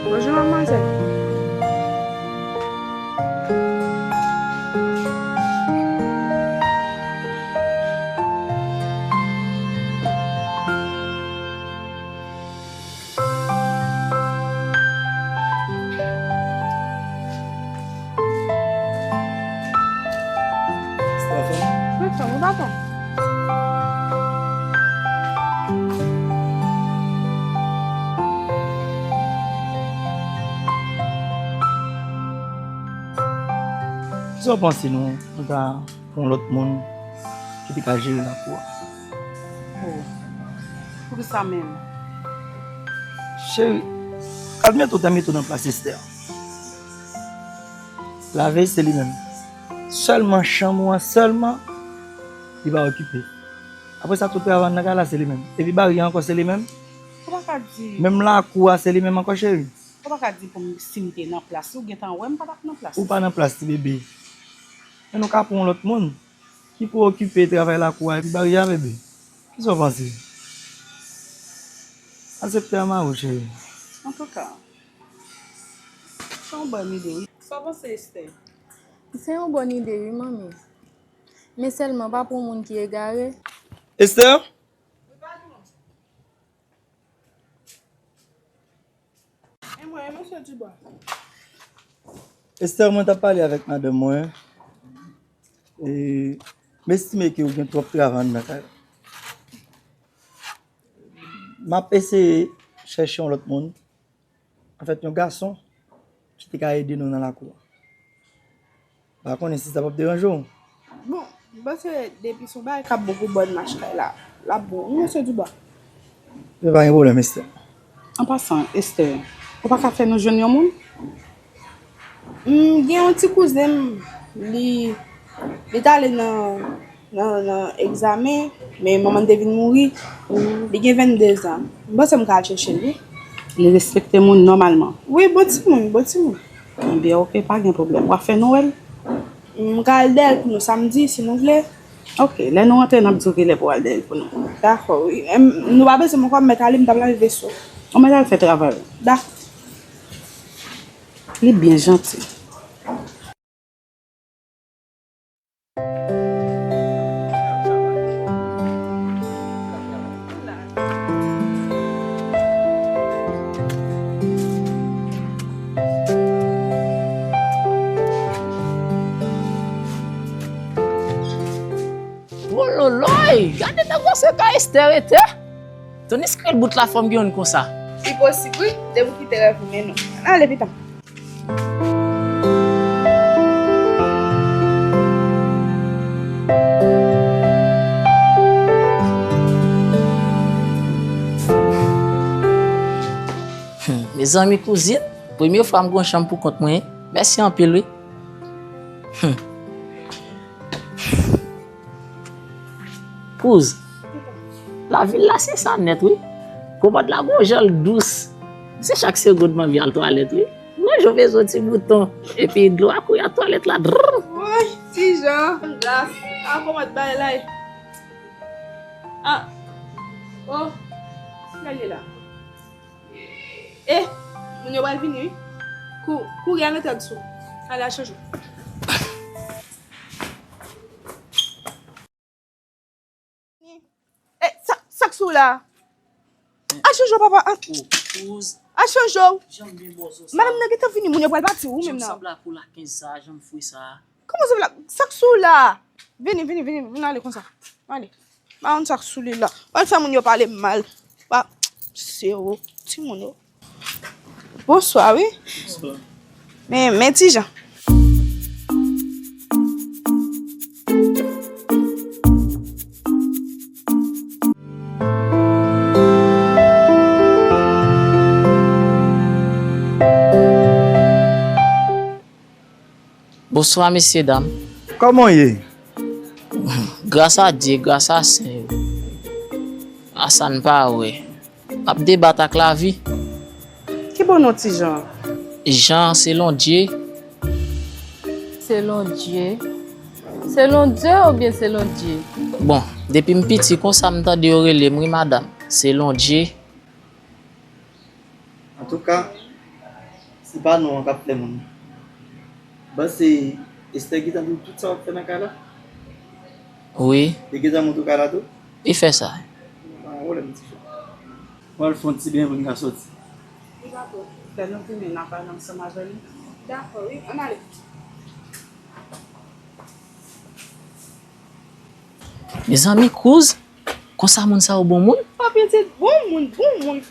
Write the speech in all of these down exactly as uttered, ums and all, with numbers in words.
Bonjou, manmzèl. Wi, fanm ou papa. Kisa w panse nou, nou ta pran yon lòt moun ki te ka jere lakou a? Oh, poukisa menm? Cheri, admèt ou ta mete w nan plas Esther. Lavey se li menm. Sèlman chanm ou an sèlman, li pa okipe. Apre sa, tout travay nan kay la, se li menm. Epi bari a ankò, se li menm. Ou pa ka di. Menm lakou a, se li menm ankò, cheri. Ou pa ka di pou m, si m te nan plas li, ou gentan wè m pa t ap nan plas li. Ou pa nan plas li, bebe. Men nou ka pran yon lòt moun ki pou okipe travay lakou a epi bari a, bebe. Kisa w panse? Asepte a mari w, cheri. Antouka, se yon bòn ide, wi. Sa w panse, Esther? Se yon bòn ide, wi, manmi. Men sèlman pa pou moun ki egare. Esther? E mwen, e mesye Dubois? Esther, mwen t ap pale avèk madanm mwen. E m estime ke ou gen twòp travay anndan kay la. M ap eseye chèche yon lòt moun. Anfèt, yon gason ki te ka ede nou nan lakou a. M pa konnen si sa p ap deranje w. Bon, m panse depi se yon bagay k ap bon pou bòn mach kay la, l ap bon. Wi, mesye Dubois. Men pa gen pwoblèm, Esther. An pasan, Esther, ou pa ka fè nou jwenn yon moun? M gen yon ti kouzen m, li, li t ale nan, nan, nan egzamen, men manman l te vin mouri. Li gen venndezan. M panse m ka al chèche l, wi. Li respekte moun nòmalman. Wi, bon timoun, bon timoun. Ebyen, oke, pa gen pwoblèm. W ap fè nou wè l? M ka al dèyè l pou nou samdi, si nou vle. Oke, lè nou rantre, n ap di w kilè pou w al dèyè l pou nou. Dakò, wi. Em, nou pa bezwen m ankò, m mèt ale, m t ap lave veso. Ou mèt al fè travay ou. Dakò. Li byen janti. Wololoy! Gade nan gwosè kay Esther rete! Toniskèl bout lafòm gen youn konsa. Li posib wi, depi w kite rèv ou men nou. Ann ale pita. Hmm, mezanmi kouzin, premye fwa m gen yon chanm pou kont mwen, mèsi anpil wi. Hmm. Kouz, lavil la se sa nèt wi. Komòd la gon jan l dous. Se chak segonn m anvi al twalèt wi. Gon jou bezwen ti bouton. Epi dlo a kouri ak twalèt la. Drrr. Woy, ti jan. Gras. A komòd bagay la ye. A. O. Kiyès li la? E, moun yo pral vini wi. Kou, kouri al nan tèt sou. Ale al chanje w. E, sa, sa k sou la? Al chanje w, papa. Al. O, kouz. Al chanje w. Jan m byen bòzò sa. Madanm nan gentan vini, moun yo pral pati, ou menm nan. Jan m sanble ak ou la kenz sa, jan m fre sa. Kòman se la? Sa k sou la? Vini, vini, vini, vini, ale konsa. Ale. Pa konn sa k sou li la. Wè l fè moun yo pale m mal. Pa, se yo, timoun yo. Bonswa, wi. Bonswa. Men, men Ti Jan. Bonswa, mesye dam. Kòman w ye? Gras a Dye, gras a sen yo. A sa n pa wè. N ap debat ak lavi. Ki bò non Ti Jan? Jan, selon Dye. Selon Dye? Selon Dye oubyen selon Dye? Bon, depi m piti konsa m tande yo rele m, wi, madanm. Selon Dye. Antouka, se pa non an k ap fè moun. Bon, se Esther ki tande tout sa w ap fè nan kay la? Wi. Li gentan monte w kay la tou? Li fè sa. Pa gen pwoblèm, ti fi. Mwen al fè yon ti benyen pou n ka soti. Li pa twò. Lè nou tounen, n a pale ansanm avè nou. Dakò, wi, ann ale. Mezanmi, Cruz, konsa moun sa yo bon moun? O pitit, bon moun, bon moun.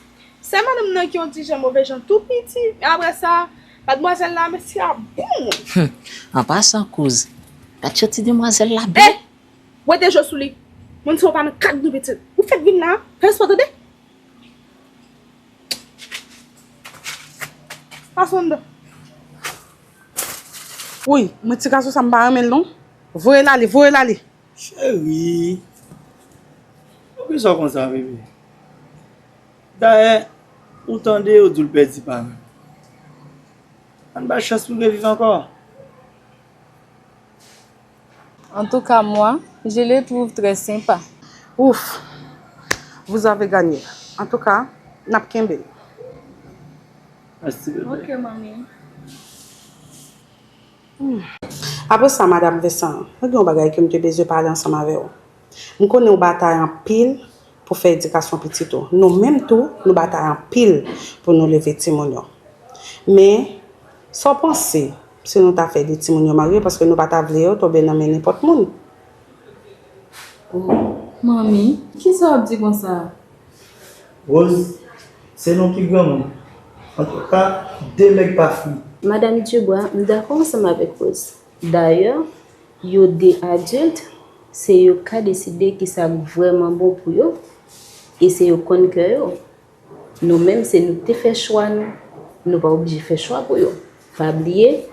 Sè madanm nan ki yon ti jan move jan tou piti. Men apre sa, madmwazèl la, mesye a bon moun. Hum, an pasan, Cruz, gad jan ti demwazèl la bèl. Eh! Wete je w sou li. Moun sa yo pa nan kad nou, pitit. Ou fèk vin la, fè respè, tande? Pase anndan. Woy, mwen ti gason sa m pa renmen l non. Voye l ale, voye l ale. Cheri, poukisa w konsa, bebe? Dayè, ou tande yo di w l pèdi paran. Ann ba l chans pou l reviv ankò. En tout cas, moi, je le trouve très sympa. Ouf, vous avez gagné. En tout cas, n ap kenbe l. Mèsi, bebe. Ok, manmi. Hmm. Apre sa, madanm Vincent, mwen gen yon bagay ke m te bezwen pale ansanm avè w. M konnen w batay anpil pou fè edikasyon pitit ou. Nou menm tou, nou batay anpil pou nou leve timoun yo. Men, sa w panse si nou ta fè de timoun yo marye, paske nou pa ta vle yo tonbe nan men nenpòt moun? Manmi, kisa w ap di konsa? Rose, se nou ki granmoun. Antouka, de nèg pa fri. Madanm Dubois, m dakò ansanm avèk Rose. Dayè, yo de adilt, se yo k ka deside kisa k vrèman bon pou yo, e se yo k konn kè yo. Nou menm, se nou k te fè chwa nou, nou pa oblije fè chwa pou yo. Pa bliye,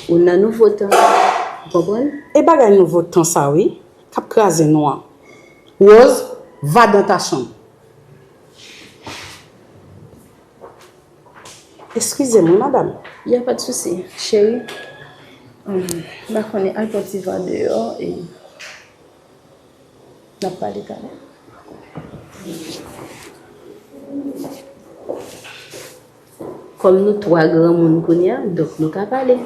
ou nan nouvo tan, ou konprann? E bagay nouvo tan sa wi, k ap kraze nou an. Rose, va dans ta chambre. Eskize m wi, madanm. Y a pas de souci, cheri. Hum, m pa konnen, al pran ti va deyò e n ap pale talè. Kòm nou twa granmoun kounye a, donk nou ka pale.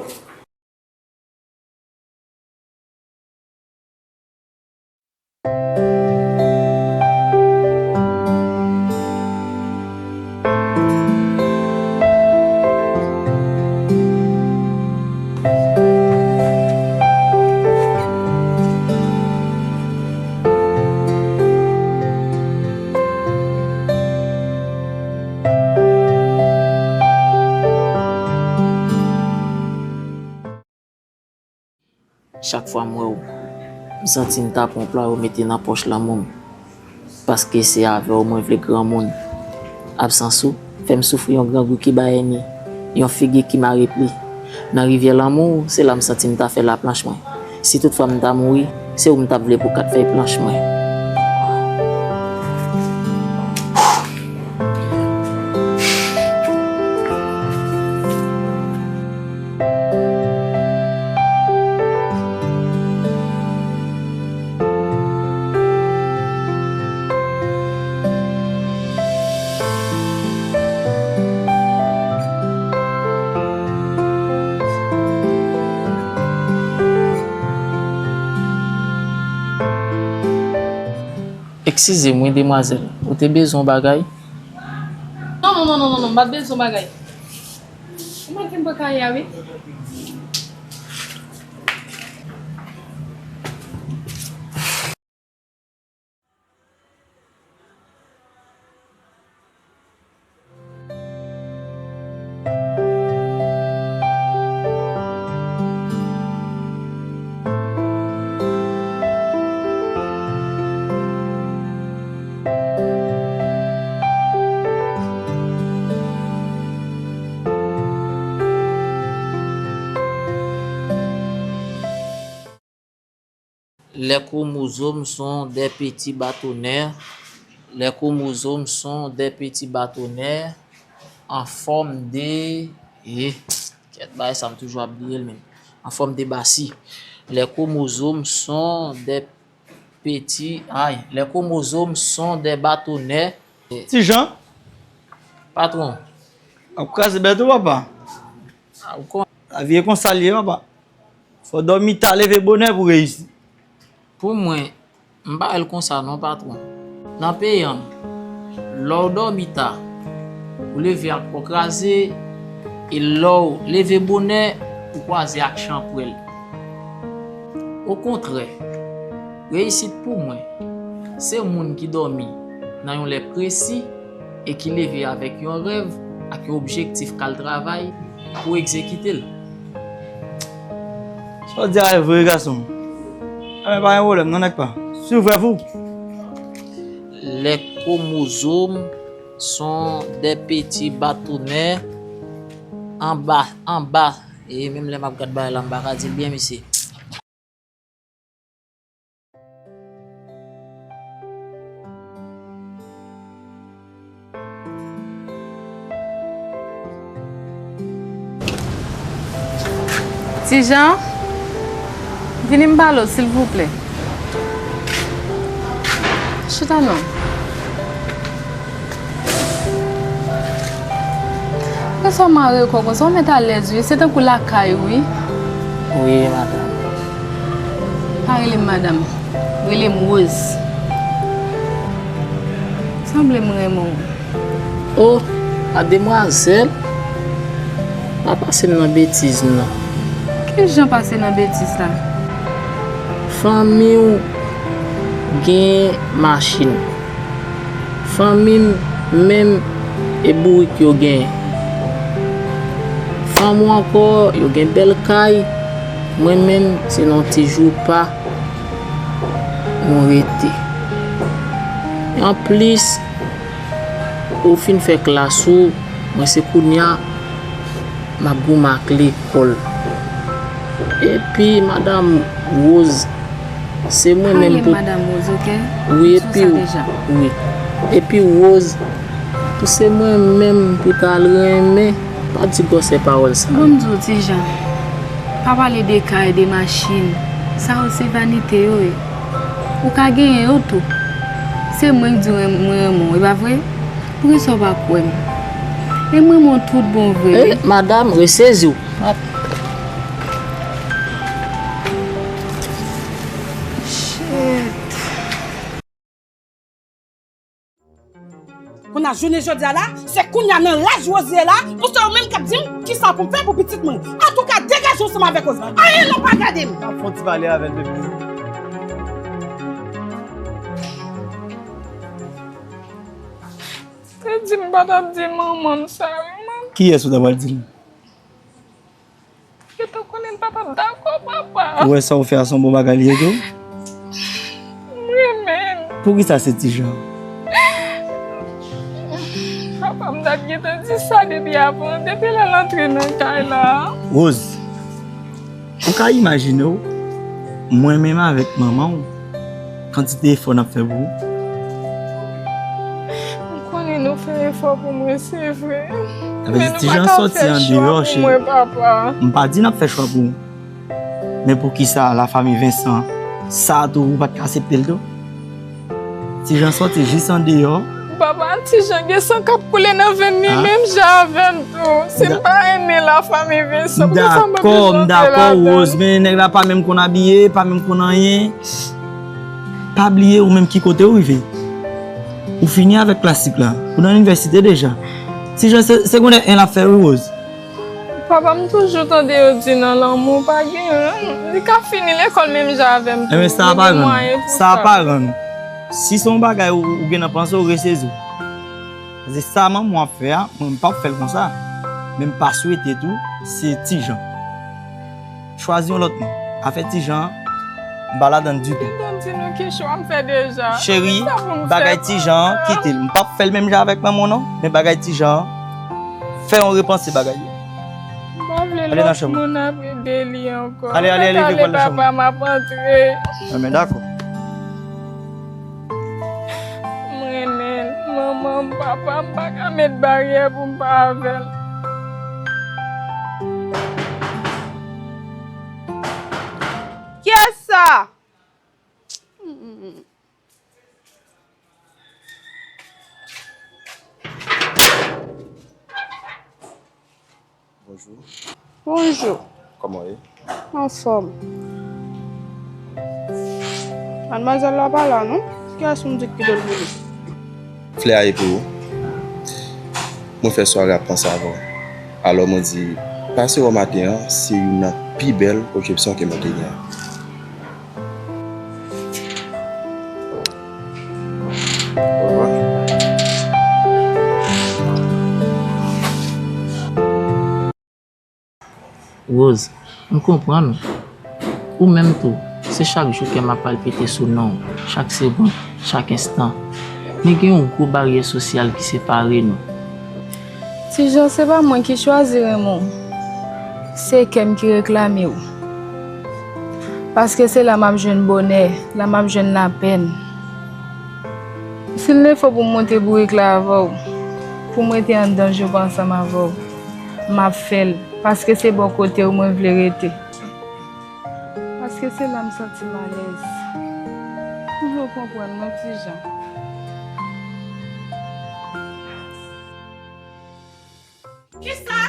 Chak fwa m wè w, m santi m ta pran yon plwayo mete nan pòch lanmou m. Paske se avè w mwen vle granmoun. Absans ou fè m soufri yon grangou ki ba èni, yon figi ki mare pli. Nan rivyè lanmou w, se la m santi m ta fè laplanch mwen. Si toutfwa m ta mouri, se ou m t ap vle pou kat fèy planch mwen. Eskize m wi, demwazèl. Ou te bezwen yon bagay? Non, Non, non, non, non, m ap bezwen yon bagay. Ou mèt vin pran kaye a, wi. Les chromosomes sont des petits bâtonnets. Les chromosomes sont des petits bâtonnets en forme de, eh, kèt, bagay sa m toujou ap bliye l menm. En forme de basi. Les chromosomes sont des petits, ay, les chromosomes sont des bâtonnets. Ti Jan, patwon. Ap kraze bèt ou, papa. Ah, ou kon- Lavi e konsa l ye, papa. Fò w dòmi ta, leve bonè pou reyisi. Pou mwen, m pa wè l konsa non, patwon. Nan peyi an, lè w dòmi ta, ou leve ak kò kraze, e lè w leve bonè, ou kwaze ak chanpwèl. Okontrè, reyisit pou mwen, se moun ki dòmi nan yon lè presi e ki leve avèk yon rèv ak yon objektif k al travay pou egzekite l. Sa w di a e vre, gason m. Enben, pa gen pwoblèm, non, nèg pa. Suiv rèv ou. Les chromosomes sont des petits bâtonnets en bas, en bas. E menm lè m ap gad bagay la, m pa ka di l byen, mesye. Ti Jan, vini m pale w, silvouplè. Chita non. Poukisa w mare kò w konsa? Ou mèt alèz wi, se tankou lakay ou wi. Wi, madanm. Pa rele m madanm, rele m Rose. Sanble m renmen w. O, mademwazèl, pa pase m nan betiz non. Ki jan pase nan betiz la? Fanmi w gen machin. Fanmi m menm e bourik yo genyen. Fanm ou ankò, yo gen bèl kay. Mwen menm, se nan ti joupa nou rete. Anplis, ou fin fè klas ou, mwen se kounya m ap goumen ak lekòl. Epi, madanm Rose, se mwen menm pou... Pa rele m madanm Rose, oke? Wi, epi, wi. Epi Rose, pou se mwen menm pou ta al renmen, pa di gwosè pawòl sa. Bon, m di w, Ti Jan, pa pale de kay, de machin. Sa yo se vanite yo ye. Ou ka genyen yo tou. Se mwen k di w mwen renmen w, e pa vre? Poukisa w pa kwè m? E m renmen w tout bon vre wi. Eh, madanm, resezi w. Shit. Kounye a, jounen jodi a la, se kounye a nan laj Rose ye la, pou se ou menm k ap di m kisa pou m fè pou pitit mwen. Antouka, degaje w ansanm avèk Rose. Anyen non, pa gade m. N ap fè yon ti pale avè l, bebe. Te di m pa t ap di manman m sa wi, manman. Kiyès ou ta pral di l? Yo ta konnen l pa t ap dakò, papa. Ou wè sa w fè a se yon bon bagay li ye tou? M renmen l. Poukisa se Ti Jan? Papa, m t ap gentan di sa depi avan, depi lè l antre nan kay la. Rose, ou ka imajine w, mwen menm avèk manman w, kantite efò n ap fè pou ou. M konnen nou fè efò pou mwen, se vre. Sa vle di Ti Jan sòti andeyò, cheri. Men nou pa t ap fè chwa pou mwen, papa. M pa di n ap fè chwa pou ou. Men poukisa lafanmi Vincent, sa tou, ou pa t ka aksepte l tou? Ti Jan sòti jis andeyò. Papa, Ti Jan gen san k ap koule nan venn li menm jan avè m tou. Si m pa renmen lafanmi Vincent, poukisa mwen bezwen fè ladann? M dakò, m dakò, Rose, men nèg la pa menm konn abiye, pa menm konn anyen. Pa bliye ou menm ki kote ou rive. Ou fini avèk klasik la. Ou nan inivèsite deja. Ti Jan, se segondè en l ap fè wi, Rose. Papa, m toujou tande yo di nan lanmou pa gen, li ka fini lekòl menm jan avè m tou. Enben, sa pa rann. Sa pa rann. Si se yon bagay ou, ou gen nan panse w, resezi w. Paske sa manman w ap fè a, mwen, m p ap fè l konsa. Men m pa swete tou, se Ti Jan. Chwazi yon lòt non. Afè Ti Jan an, m pa ladan l ditou. Kite m di nou ki chwa m fè deja. Cheri, bagay Ti Jan an, kite l. M p ap fè l menm jan avèk manman w non, men bagay Ti Jan an, fè yon repanse bagay yo. M pa vle lòt moun ap ede li ankò. Ale, ale, ale, ale, papa, m ap antre. Enben, dakò. M renmen l. Manman m, papa m, pa ka met baryè pou m pa avè l. Kiyès sa? Bonjou. Bonjou. Kòman w ye? Anfòm. Madmwazèl la pa la non. Kiyès ou di ki kite l pou li? Flè a e pou ou. Mwen fè sware ap panse avè w. Alò mwen di, pase wè w maten an, se youn nan pi bèl ojepsyon ke mwen te gen. Rose, m konprann ou. Ou menm tou, se chak jou kè m ap palpite sou non w, chak segonn, chak enstan. Men gen yon gwo baryè sosyal ki separe nou. Ti Jan, se pa mwen ki chwazi renmen w. Se kè m ki reklame w. Paske se la m ap jwenn bonè, la m ap jwenn lapèn. Si l nefo pou m monte bourik la avè w, pou m rete anndan je w ansanm avè w, m ap fè l, paske se bò kote w mwen vle rete. Paske se la m santi m alèz. M vle w konprann mwen, Ti Jan. Kisa?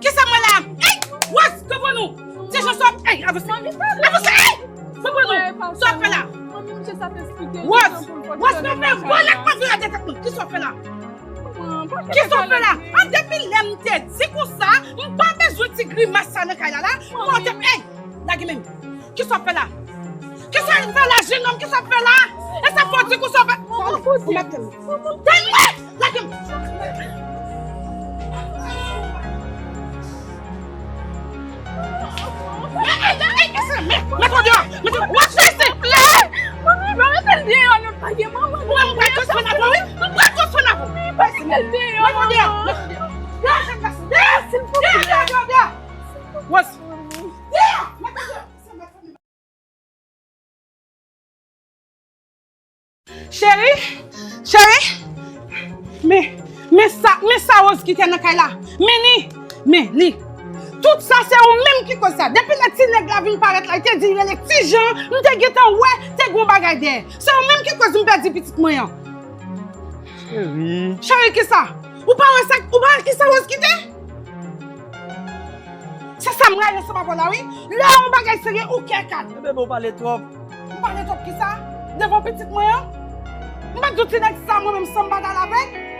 Kisa mwen la? Ey! Wòs, devan nou! Ti Jan, sa w ap, ey, avanse! Avanse! Ey! Devan nou! Sa w ap fè la? Wòs! Wòs, mwen fè vòlè k pa vire de tèt mwen! Kisa w ap fè la? Kisa w ap fè la? An depi lè m te di konsa, m pa bezwen ti grimas sa nan kay la la. Mwen te, ey! Lage men m! Kisa w ap fè la? Kisa w ap fè la, jenòm? Kisa w ap fè la? E sa fò di konsa w ap fè? Ou mèt tèl mwen. Tèl mwen! Lage m! Mèt ou deyò! Mèt ou, watch this! Mami, pa mete l deyò non, pa gen manman. Mwen, mwen pral transfè n avè w, wi. Mwen pral transfè n avè w. Pa mete l deyò, manman. Mèt ou deyò! Mèt ou deyò! Silvouplè. Deyò, deyò, deyò! Wòs! Deyò! Mèt ou deyò! Cheri, cheri, men, men sa, men sa Rose kite nan kay la. Men li, men li. Tout sa se ou menm ki koz sa. Depi lè ti nèg la vin parèt la, li te di li rele Ti Jan, m te gentan wè te gon bagay dèyè. Se ou menm ki koz m pèdi pitit mwen an. Cheri. Cheri kisa? Ou pa wè sa, ou pa wè kisa Rose kite? Se sa m rayi ansanm avè w la wi. Lè yon bagay serye ou kè kal. Bebe, ou pale twòp. M pale twòp kisa? Devan pitit mwen an? M pa t di w ti nèg sa mwen menm san m pa t al avè l.